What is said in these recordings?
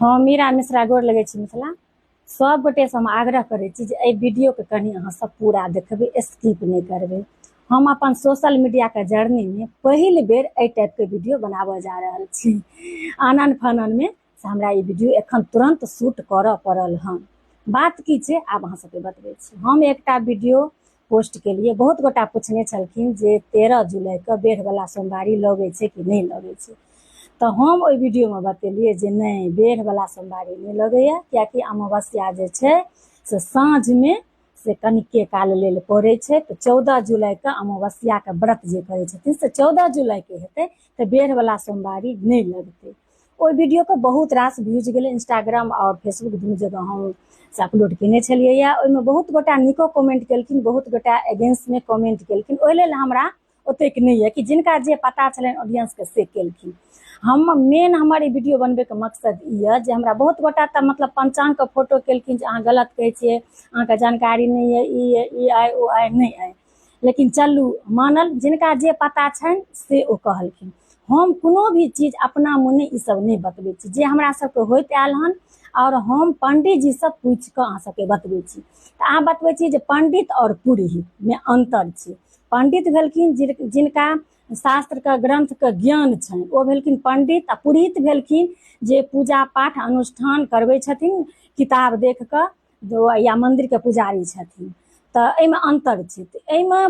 हम मीरा मिश्रा गोर लगै छी। मिथिला सब गोटेसँ हम आग्रह करै छी जे एहि वीडियोके कनि अहाँ सब पूरा देखबै, स्किप नहि करबै। हम अपन सोशल मीडियाके जर्नीमे पहिल बेर एहि टाइपके वीडियो बनाबऽ जा रहल छी। आनन फाननमे से हमरा ई वीडियो एखन तुरन्त शूट करऽ पड़ल हन। बात की छै, आब अहाँ सबके बतबै छी। हम एकटा वीडियो पोस्ट केलियै, बहुत गोटा पुछने छलखिन जे 13 जुलाइके बेढ़वला सोमवारी लगै छै कि नहि लगै छै। तऽ हम ओहि वीडियोमे बतेलियै जे नहि, बेढ़वला सोमवारी नहि लगैए, किएकि अमावस्या जे छै से साँझमे से कनिके काल लेल पड़ै छै। तऽ 14 जुलाइके अमावस्याके व्रत जे करै छथिन से 14 जुलाइके हेतै, तऽ बेढ़वला सोमवारी नहि लगतै। ओहि वीडियोके बहुत रास व्यूज गेलै। इंस्टाग्राम आओर फेसबुक दुनू जगह हम से अपलोड केने छलियै। ओहिमे बहुत गोटा नीको कमेंट केलखिन, बहुत गोटा अगेंस्टमे कमेंट केलखिन। ओहि लेल हमरा ओतेक नहि यऽ कि जिनका जे पता छलनि ऑडियंसके से केलखिन। हम मेन हमर ई वीडियो बनबैके मकसद ई यऽ जे हमरा बहुत गोटा तऽ मतलब पंचांगके फोटो केलखिन जे अहाँ गलत कहै छियै, अहाँके जानकारी नहि यऽ, ई यऽ, ई आइ ओ आइ नहि आइ। लेकिन चलू, मानल जिनका जे पता छनि से ओ कहलखिन। हम कोनो भी चीज अपना मोने ई सब नहि बतबै छी, जे हमरा सबके होइत आयल हन आओर हम पंडीजीसँ पूछि कऽ अहाँ सबके बतबै छी। तऽ अहाँ बतबै छी जे पंडित आओर पुरोहितमे अन्तर छै। पंडित भेलखिन जिनका शास्त्रके ग्रन्थके ज्ञान छनि, ओ भेलखिन पंडित, आ पुरोहित भेलखिन जे पूजा पाठ अनुष्ठान करबै छथिन किताब देख कऽ या मन्दिरके पुजारी छथिन। तऽ एहिमे अन्तर छै। तऽ एहिमे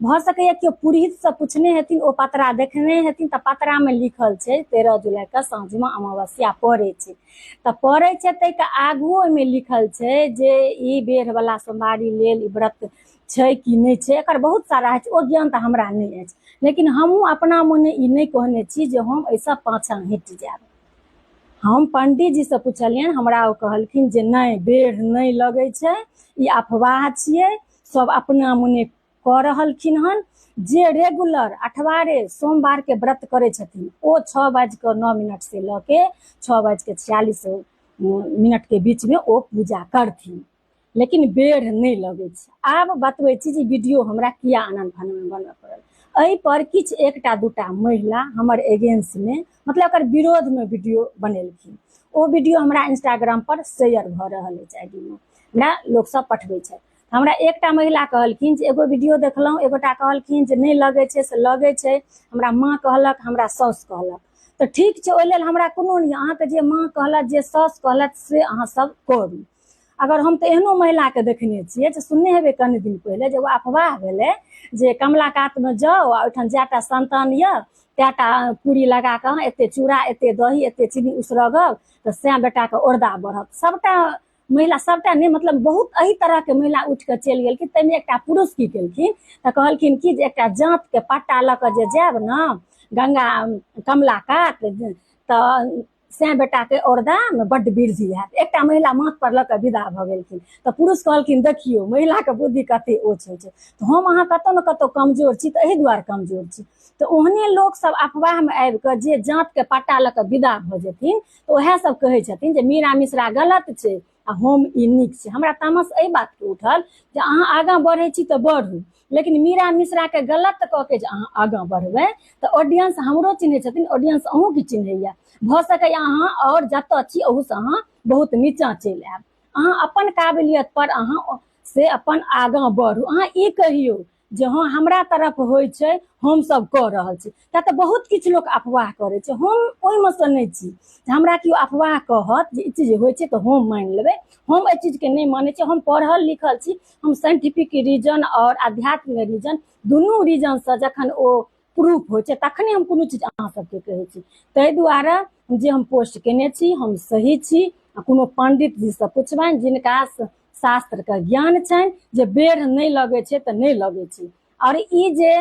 भऽ सकैए केओ पुरोहितसँ पुछने हेथिन, ओ पतरा देखने हेथिन, तऽ पतरामे लिखल छै 13 जुलाइके साँझमे अमावस्या पड़ै छै। तऽ पड़ै छै, ताहिके आगुओ ओहिमे लिखल छै जे ई बेढ़वला सोमवारी लेल ई व्रत छै कि नहि छै। एकर बहुत सारा अछि, ओ ज्ञान तऽ हमरा नहि अछि, लेकिन हमहूँ अपना मोने ई नहि कहने छी जे हम एहिसँ पाछाँ हटि जायब। हम पंडीजीसँ पुछलियनि, हमरा ओ कहलखिन जे नहि, बेढ़ नहि लगै छै, ई अफवाह छियै, सब अपना मोने कऽ रहलखिन हन। जे रेगुलर अठवारे सोमवारके व्रत करै छथिन ओ 6:09 से लऽ के 6:46 के बीचमे ओ पूजा करथिन, लेकिन बेढ़ नहि लगै छै। आब बतबै छी जे वीडियो हमरा किया आनंद फानंद बनबऽ पड़ल। एहि पर किछु एकटा दूटा महिला हमर एगेंस्टमे, मतलब एकर विरोधमे वीडियो बनेलखिन। ओ वीडियो हमरा इंस्टाग्राम पर शेयर भऽ रहल अछि, I D मे हमरा लोकसभ पठबै छथि। हमरा एकटा महिला कहलखिन जे एगो वीडियो देखलहुँ, एगोटा कहलखिन जे नहि लगै छै, से लगै छै, हमरा माँ कहलक, हमरा साउस कहलक। तऽ ठीक छै, ओहि लेल हमरा कोनो नहि। अहाँके जे माँ कहलक, जे साउस कहलक, से अहाँ सब करू। अगर हम तऽ एहनो महिलाके देखने छियै जे सुनने हेबै कनि दिन पहिले जे एगो अफवाह भेलै जे कमला कातमे जाउ आ ओहिठाम जएटा संतान यऽ तएटा पूरी लगा कऽ अहाँ एते चूड़ा, एते दही, एते चीनी उसरगब तऽ सएह बेटाके औरदा बढ़त। सबटा महिला, सबटा नहि, मतलब बहुत एहि तरहके महिला उठि कऽ चलि गेलखिन। ताहिमे एकटा पुरुष की केलखिन तऽ कहलखिन कि जे एकटा जाँतके पट्टा लऽ कऽ जे जायब ने गंगा कमला कात तऽ सएह बेटाके औरदामे बड्ड वृद्धि हैत। एकटा महिला माथ पर लऽ कऽ विदा भऽ गेलखिन तऽ पुरुष कहलखिन, देखियौ महिलाके बुद्धि कते ओछ होइ छै। तऽ हम अहाँ कतौ ने कतौ कमजोर छी, तऽ एहि दुआरे कमजोर छी। तऽ ओहने लोक सब अफवाहमे आबि कऽ जे जाँतके पट्टा लऽ कऽ विदा भऽ जेथिन तऽ उएह सब कहै छथिन जे मीरा मिश्रा गलत छै आ हम ई नीक छै। हमरा तामस एहि बातके उठल जे अहाँ आगाँ बढ़ै छी तऽ बढ़ू, लेकिन मीरा मिश्राके गलत कऽ के जे अहाँ आगाँ बढ़बै तऽ ऑडियंस हमरो चिन्है छथिन, ऑडियंस अहूँके चिन्हैया। भऽ सकैए अहाँ आओर जतऽ छी ओहूसँ अहाँ बहुत नीचाँ चलि आयब। अहाँ अपन काबिलियत पर अहाँ से अपन आगाँ बढ़ू। अहाँ ई कहियौ जे हँ, हमरा तरफ होइ छै, हमसभ कऽ रहल छी। किया तऽ बहुत किछु लोक अफवाह करै छै, हम ओहिमे सँ नहि छी जे हमरा केओ अफवाह कहत जे ई चीज होइ छै तऽ हम मानि लेबै। हम एहि चीजके नहि मानै छी। हम पढ़ल लिखल छी। हम साइंटिफिक रीजन आओर आध्यात्मिक रीजन, दुनू रीजनसँ जखन ओ प्रूफ होइ छै तखने हम कोनो चीज अहाँ सबके कहै छी। ताहि दुआरे जे हम पोस्ट केने छी, हम सही छी। आ कोनो पंडित जीसँ पुछबनि जिनका शास्त्रके ज्ञान छनि जे बेर नहि लगै छै तऽ नहि लगै छै। आओर ई जे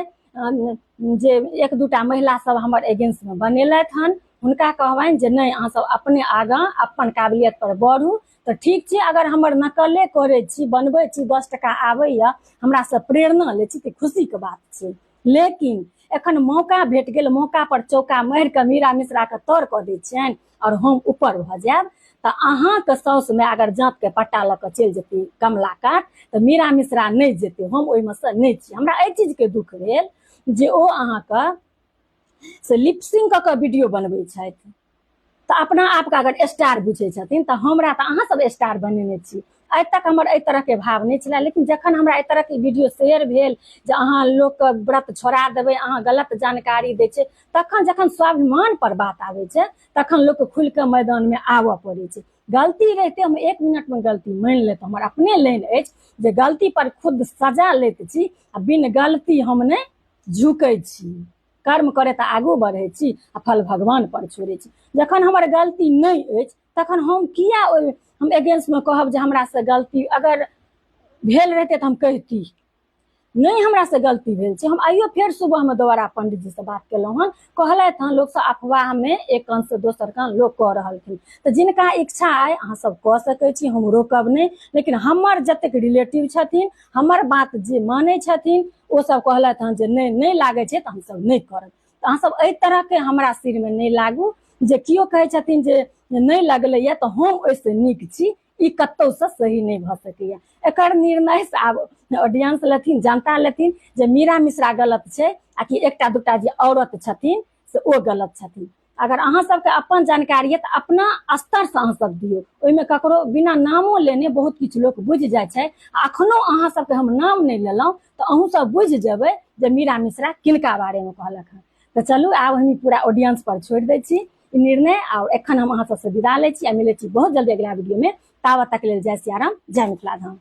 जे एक दूटा महिला सब हमर एगेंस्टमे बनेलथि हन, हुनका कहबनि जे नहि, अहाँ सब अपने आगाँ अपन काबिलियत पर बढ़ू तऽ ठीक छै। अगर हमर नकले करै छी, बनबै छी, 10 टका आबैया, हमरासँ प्रेरणा लै छी तऽ खुशीके बात छै। लेकिन एखन मौका भेट गेल, मौका पर चौका मारि कऽ मीरा मिश्राके तर कऽ दै छियनि आओर हम ऊपर भऽ जायब। तऽ अहाँके साउस माय अगर जाँतके पट्टा लऽ कऽ चलि जेतै कमला कात तऽ मीरा मिश्रा नहि जेतै। हम ओहिमे सँ नहि छी। हमरा एहि चीजके दुःख भेल जे ओ अहाँके से लिपसिंग कऽ कऽ वीडियो बनबै छथि। तऽ अपना आपके अगर स्टार बुझै छथिन तऽ हमरा तऽ अहाँ सब स्टार बनेने छी। आइ तक हमर एहि तरहके भाव नहि छलै, लेकिन जखन हमरा एहि तरहके वीडियो शेयर भेल जे अहाँ लोकके व्रत छोड़ा देबै, अहाँ गलत जानकारी दै छै, तखन जखन स्वाभिमान पर बात आबै छै तखन लोकके खुलि कऽ मैदानमे आबऽ पड़ै छै। गलती रहिते हम 1 मिनटमे गलती मानि लेत, हमर अपने लाइन अछि जे गलती पर खुद सजा लैत छी आ बिन गलती हम नहि झुकै छी। कर्म करे तऽ आगू बढ़ै छी आ फल भगवान पर छोड़ै छी। जखन हमर गलती नहि अछि तखन हम किया ओहि हम एगेंस्टमे कहब जे हमरासँ गलती अगर भेल रहितै तऽ हम कहिती नहि, हमरासँ गलती भेल छै। हम आइयो फेर सुबहमे दोबारा पंडितजीसँ बात केलहुँ हन, कहलथि हन लोकसभ अफवाहमे एक कानसँ दोसर कान लोक कऽ रहलखिन, तऽ जिनका इच्छा अइ अहाँ सब कऽ सकै छी, हम रोकब नहि। लेकिन हमर जतेक रिलेटिव छथिन, हमर बात जे मानै छथिन, ओ सब कहलथि हन जे नहि नहि लागै छै तऽ हमसब नहि करब। तऽ अहाँ सब एहि तरहके हमरा सिरमे नहि लागू जे केओ कहै छथिन जे नहि लगलैया तऽ हम ओहिसँ नीक छी, ई कतहुसँ सही नहि भऽ सकैया। एकर निर्णय से आब ऑडियंस लेथिन, जनता लेथिन जे मीरा मिश्रा गलत छै आ कि एकटा दूटा जे औरत छथिन से ओ गलत छथिन। अगर अहाँ सबके अपन जानकारी है तऽ अपना स्तरसँ अहाँ सब दियौ, ओहिमे ककरो बिना नामो लेने बहुत किछु लोक बुझि जाइ छै। आ अखनो अहाँ सबके हम नाम नहि लेलहुँ तऽ अहूँ सब बुझि जेबै जे मीरा मिश्रा किनका बारेमे कहलक हँ। तऽ चलू आब हम ई पूरा ऑडियंस पर छोड़ि दै छी ई निर्णय, आओर एखन हम अहाँ सबसँ विदा लै छी आ मिलै छी बहुत जल्दी अगिला वीडियोमे। ताबत तक लेल जय सियाराम, जय मिथिला धाम।